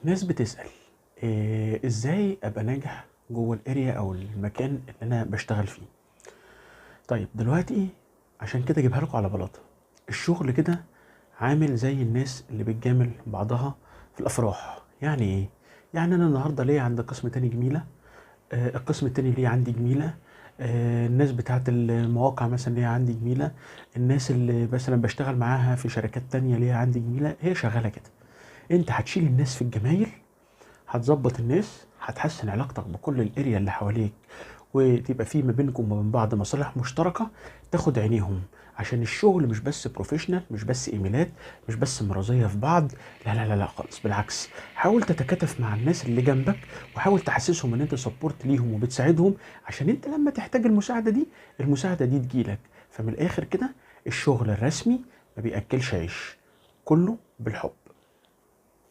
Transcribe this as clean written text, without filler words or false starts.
ناس بتسأل إيه ازاي ابقى ناجح جوه ال area او المكان اللي انا بشتغل فيه. طيب دلوقتي عشان كده اجيبها لكم على بلاطة. الشغل كده عامل زي الناس اللي بتجامل بعضها في الافراح. يعني ايه؟ يعني انا النهارده ليا عند قسم تاني جميلة، القسم التاني ليه عندي جميلة، الناس بتاعت المواقع مثلا ليها عندي جميلة، الناس اللي مثلا بشتغل معاها في شركات تانية ليها عندي جميلة. هي شغالة كده. انت هتشيل الناس في الجمايل، هتظبط الناس، هتحسن علاقتك بكل ال area اللي حواليك، وتبقى في ما بينكم وما بين بعض مصالح مشتركة تاخد عينيهم. عشان الشغل مش بس professional، مش بس ايميلات، مش بس مرضية في بعض، لا لا لا لا خالص، بالعكس. حاول تتكاتف مع الناس اللي جنبك، وحاول تحسسهم ان انت support ليهم وبتساعدهم، عشان انت لما تحتاج المساعدة دي المساعدة دي تجيلك. فمن الاخر كده الشغل الرسمي ما بيأكلش عيش، كله بالحب.